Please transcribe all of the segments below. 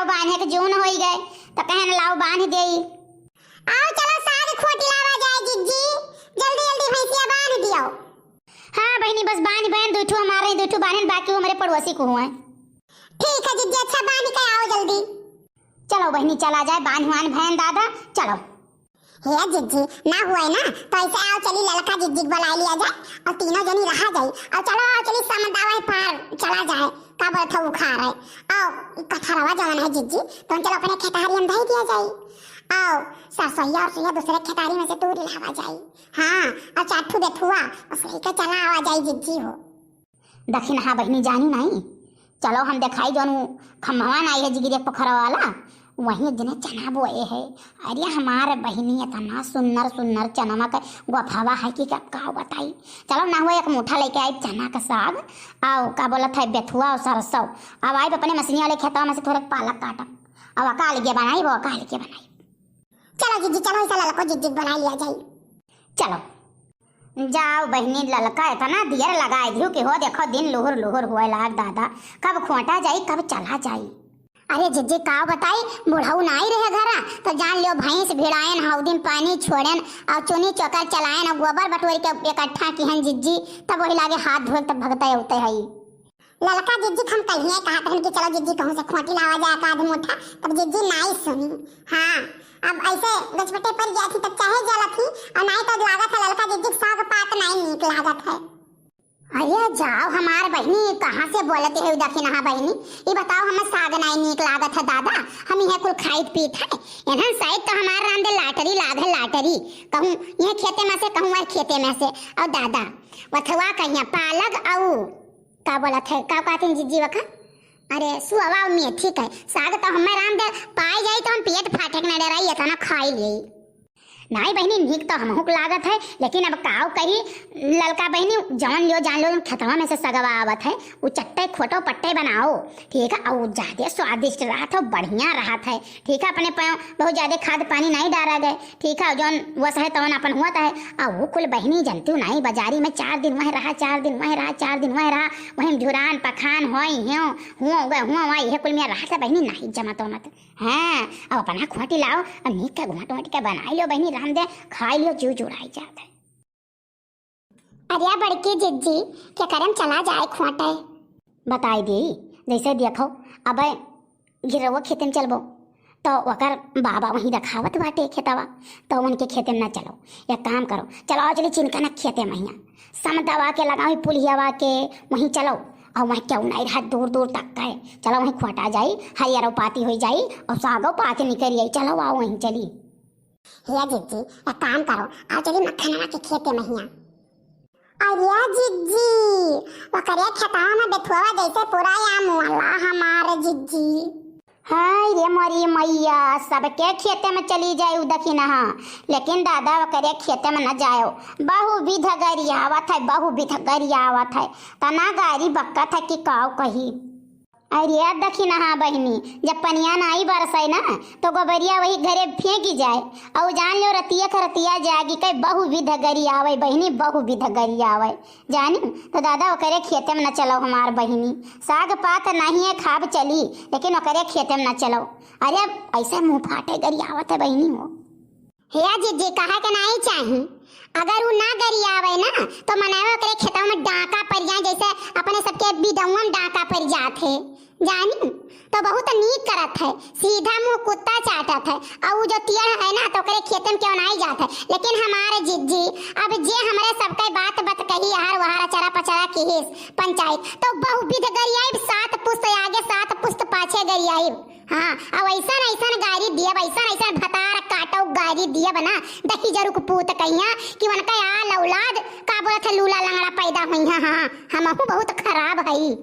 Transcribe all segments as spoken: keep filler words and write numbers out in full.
बान्हे के जून होई गए, तो कहन लाओ बान्ह देई। आओ चलो साग खोटी लावा जाए जिज्जी, जल्दी जल्दी भैंसिया बान्ह दियो। हाँ बहिनी, बस बान्ह बहन, दू ठो हमारे, दू ठो बान्हन, बाकी वो हमारे पड़ोसी को हुआ है। ठीक है जिज्जी, अच्छा बान्ह के आओ जल्दी। चलो बहिनी, चला जाए, बान्ह वान भैन दादा, चलो। हे जिज्जी, ना हुए ना, तो ऐसे आओ चली ललका जिज्जी के बुला लिया जाए और तीनों जनी रहा जाए। और चलो आओ चली समदावा पार चला जाए, का बोलत है उखाड़ है। आओ, ई कथरवा जवन है जिज्जी, तो चलो अपने खेतारी में धई दिया जाए। आओ, सरसोईया और सोईया दूसरे खेतारी में से तूर लावा जाए। हाँ, और चार ठू बेथुआ, बस लेके चला आवा जाए जिज्जी हो। दखिनहा बहिनी जानी नाई, चलो हम देखाई जौन उ खम्हवा नाई है जिगिरे पोखरा वाला, वहीं एक जने चना बोए है। अरे हमार बहिनी इतना सुन्नर सुन्नर चनवा के गोफावा है कि का, का बताई। चलो ना हुआ एक मुठा लेके आई चना का साग, आओ का बोलत है बेथुआ और सरसों। अब आई अपने मसीनी वाले खेतवा में से थोड़े पालक काटब, अब का अलगे बनाई, वो का अलगे बनाई। चलो जिज्जी, चलो ऐसा ललको जिज्जी बनाई लिया जाई। चलो जाओ बहिनी, ललका इतना दियर लगाए दियो कि हो देखो दिन लुहुर लुहुर हुए लाग दादा, कब खोटा जाई कब चला जाई। अरे जिज्जी का बताई, बुढ़ऊ नाई रहे घरा, तो जान लियो भैंस भिड़ायन, हौदी में पानी छोड़न और चुनी चोकर चलायन और गोबर बटोरी के इकट्ठा किहन जिज्जी, तब वही लागे हाथ धोए तब भगते अउते हई। ललका जिज्जी के हम कहिए कहत हन कि चलो जिज्जी कहूँ से खोटी लावा जाए एक आध मुठा, तब जिज्जी नाई सुनी। हाँ, अब ऐसे गछपटे पर गया थी तब चाहे जलत ही, और नाई तो लागत है ललका जिज्जी के साग पात नाई नीक लागत है। अरे जाओ हमार बहिनी, कहाँ से बोलत है दखिनहा बहिनी? ई बताओ हमें साग नाई नीक लागत है दादा, हम यह कुल खाइत पीत है। इन्हन शायद तो हमार राम दे लाटरी लाग है लाटरी, कहूँ यह खेते में से कहूँ वह खेते में से। और दादा बथुआ कहिया पालक अउ का बोलत है, का कहते हैं जिज्जी वखा? अरे सुअवा में ठीक है, साग तो हमें राम दे पाई जाई तो हम पेट फाटे के न डराई, इतना खाई लेई। नाई बहिनी, नीक तो हमहू के लागत है, लेकिन अब काव कही ललका बहिनी, जवन लियो जान लियो, खेतवा में से सगवा आवत है, उ चट्टे खोटो पट्टे बनाओ, ठीक है, और ज्यादा स्वादिष्ट रहत है, बढ़िया रहत है, ठीक है, अपने प-, बहुत ज्यादा खाद पानी नहीं डारा गए, ठीक है, जौन वस है तवन अपन हुआ है। आ वो कुल बहिनी जनती नहीं, बाजारी में चार दिन वह रहा, चार दिन वह रहा, चार दिन वह रहा, वहीं झुरान पखान होई, ह्यो, हुओ गए, हुओ आई, यह कुल में रहा था बहिनी, नहीं जमा तो मत। हाँ, अब अपना खोटी लाओ, अब नीक के घोंट घोंट के बनाई लियो बहिनी, राम दे, खाई लियो, जीव जुड़ाई जात है। अरे बड़की जिज्जी, के करम चला जाए खोटे। बताई दी, जैसे देखो, अब गिरवा खेते में चलबो, तो ओकर बाबा वहीं रखावत बाटे खेतवा, तो उनके खेते में ना चलो। एक काम करो, चलो आओ चली चिनका ना खेते में हियाँ, समदवा के लगाओ पुलियावा के, वहीं चलो। और वहीं क्यों नहीं रहा दूर दूर तक का है, चलो वहीं खोटा जाई, हरियर पाती हो जाई और सागो पात निकल आई। चलो आओ वहीं चली। हे जिज्जी, एक काम करो, आओ चली मक्खनवा के खेते में हियाँ। अरे जिज्जी, ओकरे खेतवा में बेथुआ जैसे पूरा या मुआला हमार जिज्जी। हाय रे मोरी मैया, सबके खेते में चली जाए उ दखिनहा, लेकिन दादा ओकरे खेते में न जाओ। बहुविध गरियावत है, बहुविध गरियावत है, तना गारी बक्कत है कि काव कही। अरे दखिनहा बहिनी, जब पनिया नाई बरसै ना, तो गोबरिया वही घरे फेंकी जाए। और जान लो रतिया के रतिया जागी के बहुविध गरियावै बहिनी, बहुविध गरियावै। जानी तो दादा ओकरे खेते में न चलो हमार बहिनी, साग पात नहीं है खाब चली, लेकिन ओकरे खेते में न चलो। अरे अब ऐसे मुंह फाटे गरियावत है बहिनी हो। हे जिज्जी, कहे के नाई चाही। अगर उ ना गरियावे ना, तो मनवा ओकरे खेतवा में डाका पड़ जाए, जैसे अपने सबके बिदौआ में डाका पड़ जात है। जानी, तो बहुत नीक करत है, सीधा मुंह कुत्ता चाटत है। और उ जो तियड़ है ना, तो ओकरे खेते में क्यों नाई जात है। लेकिन हमारे जिज्जी, अब जे हमरे सबके बात बत कही, आहार वहार अचरा पचरा किहिस पंचायत, तो बहुविध गरियाइब, सात पुस्त आगे, सात पुस्त पाछे गरियाइब। हाँ, अब ऐसन ऐसन गारी दियब, ऐसन ऐसन भतार काटो गारी दियब ना, दही जरुक पूत कहिया कि उनका आल औलाद का बोलत है लूला लंगड़ा पैदा हुई है। हाँ, हमहू बहुत खराब हई।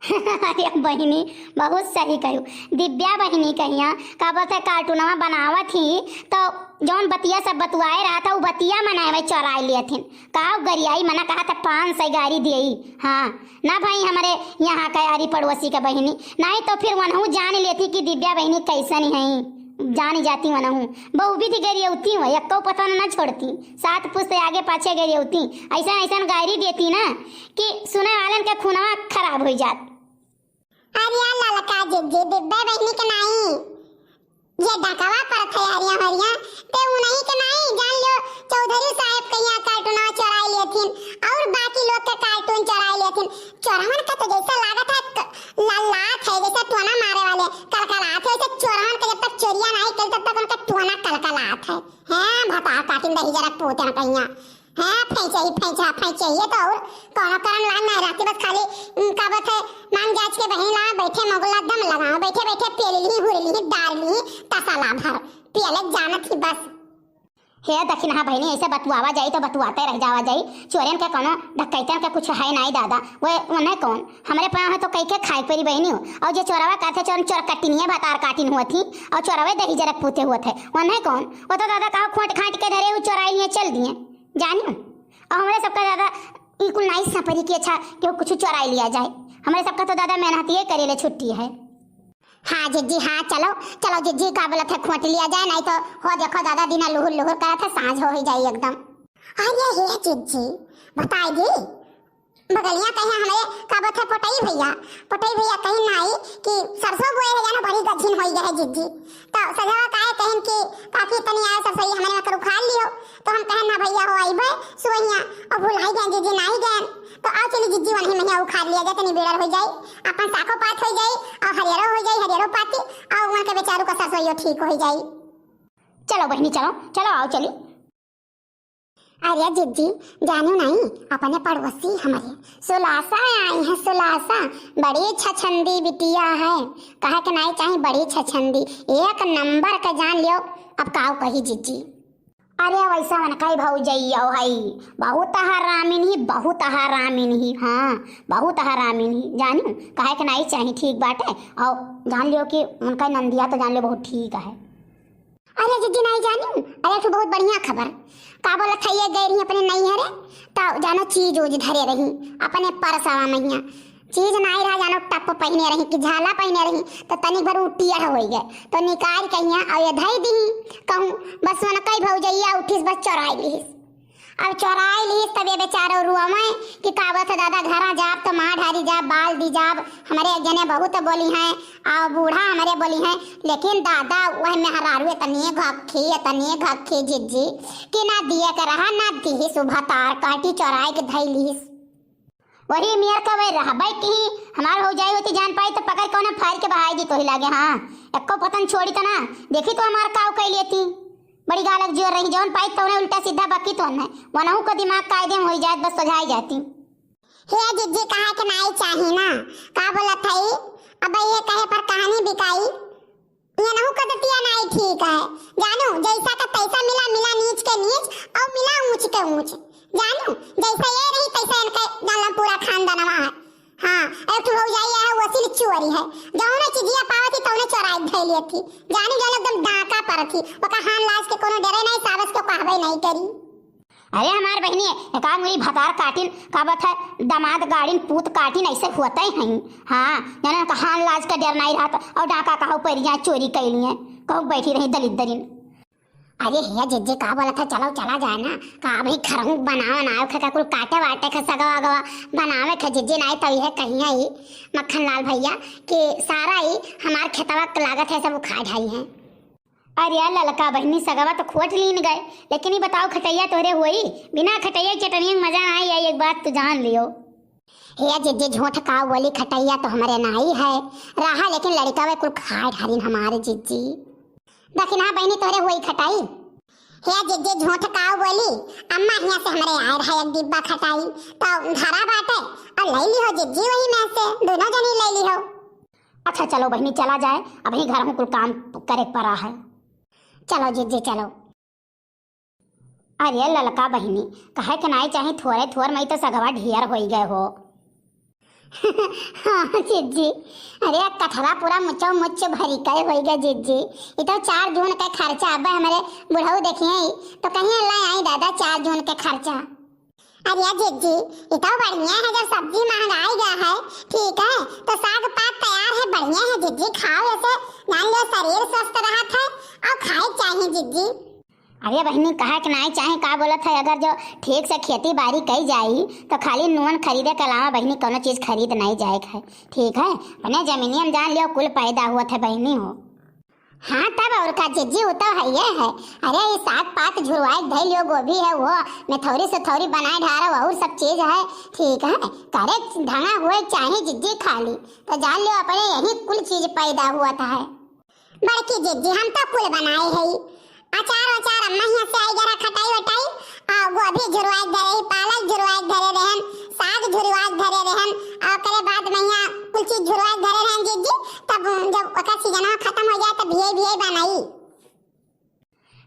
अरे बहिनी, बहुत सही कहू। दिव्या बहिनी कहिया का बोलत है कार्टूनवा बनावत ही तो जौन बतिया सब बतुआए रहा था, उ बतिया मनाए में चोराए लियथिन। काव गरियाई मना कहा था पाँच सौ गारी दियई। हाँ, ना भाई हमरे यहाँ का आरी पड़ोसी का बहिनी, नहीं तो फिर वनहू जान लेती कि दिव्या बहिनी कैसन है, जानी जाती वनहू। बहुविध गरियौती हुआ, एक्को पता न छोड़ती, सात पुस्त आगे पाछे गरियौती, ऐसा ऐसा गारी देती ना कि सुने वालन के खुनवा खराब हो जात। अरे ललका जिज्जी, दिब्बे बहिनी के नाई, ये डकवा परत है हरिया हरिया, ते उन्हीं के नाई, जान लियो, चौधरी साहेब कहिया कार्टूनवा चोराई लेथिन, और बाकी लोग के कार्टून चोराई लेथिन। चोरवन का तो जैसा लागत है, क-, लल्लात है, जैसे टोना मारे वाले, कलकलात है, जैसे चोरवन के जब तक चोरिया नाई करी, तब तक उनका टोना कलकलात है। हैं, भतार काटिन दही जरा पोते कहिया। हाँ, फैंचे ही फैंचा, फैंचे ही तो और कौनो करम लाग नहीं रहती, बस खाली, उम, का बात है, मांग जाच के बहिन ला, बैठे मोगला दम लगाओ, बैठे बैठे पेल ली, हुर ली, डार ली, तसला भर, पियले जानत ही बस। हे दखिनहा बहिनी, ऐसे बतुआवा जाई तो बतुआते रह जावा जाई। चोरन के कौनो डकैतन के कुछ है नहीं दादा, वे उन्हें कौन, हमरे पाँव है तो कई के खाए परी बहिनी हो। और जे चोरवा करते चोरन चोर कटिनिया भतार काटिन हुआ थी, और चोरवे दही जरक पूते हुआ थे, उन्हें कौन, वो तो दादा कहो खोट खाट के धरे हुए चोराई लिए चल दिए। जानियो, और हमरे सबका दादा ई कुल नाई सपरी की अच्छा केहू कुछ चोराई लिया जाए। हमरे सबका तो दादा मेहनतिये करे ले छुट्टी है। हाँ जिज्जी, हाँ, चलो, चलो जिज्जी, का बोलत है, खोट लिया जाए, नहीं तो हो देखो दादा दिना लुहुर लुहुर करत है, सांझ हो ही जाई एकदम। अरे हे जिज्जी, बताई दी, बगलिया कहे हमरे का बोलत है, पोटई भैया, पोटई भैया कहीं नाई कि सरसों बोए है जानो, बड़ी गझिन होई गए है जिज्जी। तो सजवा काहे कहिन कि काकी तनी आए सरसोई हमरे में कर उखाड़ लियो। तो हम कहे ना भैया हो आइबे सुबहिया, और भुलाई गए जिज्जी, नाई गए। तो आओ चली जिज्जी वहीं में उखाड़ लिया जाए, तनी बेड़र हो जाई, अपन साखो पात हो जाई, और हरियरो हो जाई, हरियरो पाती, और उनके बेचारू का सरसोईयो ठीक हो जाई। चलो बहिनी चलो, चलो आओ चली। अरे जिज्जी, जानू नहीं, अपने पड़ोसी हमरे सुलासा आई है, सुलासा, बड़ी छछंदी बिटिया है, कहे के नहीं चाही, बड़ी छछंदी, एक नंबर के जान लियो। अब काऊ कही जिज्जी। अरे वैसा मन कई भौजैया है, बहुत हरामिन ही, बहुत हरामिन ही, हाँ, बहुत हरामिन ही, जानू, कहे के नहीं चाही, ठीक बाटे। और जान लियो कि उनका नंदिया तो जान लियो बहुत ठीक है। अरे जिज्जी नहीं जानी, अरे एक ठो बहुत बढ़िया खबर। का बोलत है, ये गई रही अपने नैहरे, तो जानो चीज उज धरे रही अपने परसवा महिया। चीज नाई रहा जानो, टप पहिने रही कि झाला पहिने रही, तो तनिक भर उ टियर होई गए, तो निकाल कहिया और ये धई दी, कहूँ बस मन कई भौजैया उठिस बस चोराई लीस। अब चोराई लीस तब ये बेचारो रुआवे कि का बोलत है दादा, घरा जाब तो मार ढारी जाब, बाल दी जाब, हमरे एक जने बहुत बोली हैं, आ बूढ़ा हमरे बोली हैं, लेकिन दादा वह मेहरारू इतनी घक्खी, इतनी घक्खी जिज्जी कि ना दिए के रहा, ना दिहिस उ भतार काटी चोराई के धई लीस। वही मेर का वही रहबे की हमार भौजाई होती जान पाई तो पकड़ के उन्हें फाड़ के बहाई दी तोही लागे। हाँ, एको पतन छोड़ी तो ना, देखी तो हमार काव कई लेती। बड़ी गालक जियो रही, जौन पाई तो उन्हें उल्टा सीधा बकी तो उन्हें, वनहु को दिमाग कायदे में होई जात, बस सजाई जाती। हे जिज्जी, कहा के नाई चाही ना, का बोलत हई? अब ये कहे पर कहानी बिकाई, ये नहु कदतिया नाई ठीक है। जानू, जैसा का तैसा मिला, मिला नीच के नीच और मिला ऊंच के ऊंच। जानू, जैसा ये रही तैसा इनका जानला पूरा खानदानवा है। हाँ, एक ठो भौजाई है, वो सिल चोरी है, जौने चिजिया पावती तौने चोराई धई लेती। जानू, जान एकदम डाका परती, ओका हान लाज के कोनो डरे नहीं, सावस के कहबे नहीं करी। अरे हमार बहिनी, एका मुरी भतार काटिन, का बात है, दामाद गाड़िन, पूत काटिन, ऐसे होते हैं। हाँ, जाने का हान लाज का डर नहीं रहता, और डाका कहू परि जाए, चोरी कइ लिए, कहू बैठी रही दलिद्दरिन। अरे हे जिज्जी, का बोलत है, चलो चला जाए ना, का भाई खरहू बनावे ना, ओखे का कुल काटे वाटे का सगवा अगवा बनावे का जिज्जी, नहीं तो यह कहिया ही मक्खन लाल भैया कि सारा ही हमार खेतवा के लागत है सब उखाड़ ढाई है। अरे ललका बहिनी, सगवा तो खोट लीन गए, लेकिन ई बताओ खटैया तोहरे होई? बिना खटैया के चटनिया के मजा ना आई, एक बात तो जान लियो। हे जिज्जी, झूठ का बोली, खटैया तो हमरे नाई है रहा, लेकिन लड़का वे कुल खाए ढारिन हमारे जिज्जी। दखिना बहिनी तोहरे होई खटाई? हे जिज्जी, झूठ का बोली, अम्मा हिया से हमरे आए रहा एक डिब्बा खटाई, तो धरा बाटे और ले ली हो जिज्जी, वही में से दोनों जनी ले ली हो। अच्छा चलो बहिनी, चला जाए, अबही घर में कुल काम करे पड़ा है। चलो जिज्जी, चलो। अरे ललका बहिनी, कहे के नाई चाही, थोरे थोर में तो सगवा ढेर होई गए हो। हाँ जिज्जी, अरे कठरा पूरा मुच्चो मुच्च भरी के होई गए जिज्जी। ई तो चार जून के खर्चा, अब हमरे बुढ़ऊ देखिए तो कहिए ला आई दादा चार जून के खर्चा। अरे जिज्जी, ई तो बढ़िया है, जब सब्जी महंगाई गया है, ठीक है, तो साग पात तैयार है, बढ़िया है जिज्जी, खाओ, ऐसे जान लो शरीर स्वस्थ रहत है और खाए चाहिए जिज्जी। अरे बहिनी, कहे के नाई चाहे का बोलत है, अगर जो ठीक से खेती बारी कई जाई तो खाली नून खरीदे के अलावा बहिनी कौनो चीज खरीद नाई जाए के है। ठीक है, अपने जमीनिया में जान लियो कुल पैदा हुआ थे बहिनी हो। हाँ तब और का जिज्जी, वो तो है ये है। अरे ये साग पात झुरवाए के धई लियो, गोभी है वो, मेथौरी से थौरी बनाए ढारो और सब चीज है। ठीक है, करे ढंगा हुए चाहे जिज्जी खाली, तो जान लियो अपने यही कुल चीज पैदा हुआ था है। बड़की जिज्जी, हम तो कुल बनाए है, अचार वचार अम्मा हियां से आई गरा खटाई वटाई, आ गोभी झुरवाए के धरे ही, पालक झुरवाए के धरे रहन, साग झुरवाए के धरे रहन, आ ओकरे बाद मैया कुल चीज झुरवाए के धरे रहन जिज्जी, तब जब ओकर सीजनवा खत्म हो जाए तब भिये भिये बनाई।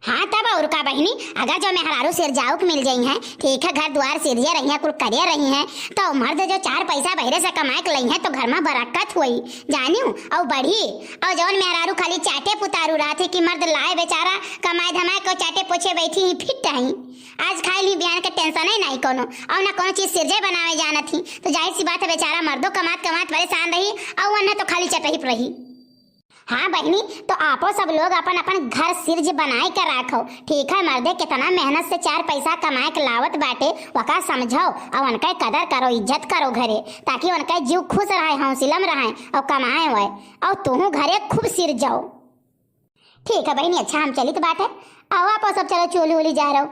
हाँ तब और का बहिनी, अगर जो मेहरारू सिरजाऊ के मिल जाई हैं, ठीक है, घर द्वार सिरिये रही हैं, कुल करे रही हैं, तो मर्द जो चार पैसा बहरे से कमाए के लई हैं तो घर में बरकत होई, जानियो, और बढ़ी। और जौन मेहरारू खाली चाटे पुतारू रहत है कि मर्द लाए बेचारा कमाए धमाए को चाटे पोछे बैठी ही फिट है, आज खाए ली बिहान के टेंशन ही नहीं कोनो, और ना कोनो चीज सिरजे बनावे जानत ही, तो जाहिर सी बात है बेचारा मर्दो कमात कमात परेशान रही और वरना तो खाली चटही पर रही। हाँ बहिनी, तो आपो सब लोग अपन अपन घर सिरज बनाए के राखो। ठीक है, मर्दे कितना मेहनत से चार पैसा कमाए के लावत बाटे, वका समझो और उनके कदर करो, इज्जत करो घरे, ताकि उनके जीव खुश रहे, हौसला में रहे और कमाए हुए और तुहू घरे खूब सिरजो। ठीक है बहिनी, अच्छा हम चलित बाटे, आओ आपो सब चलो चोली ओली जा रहो।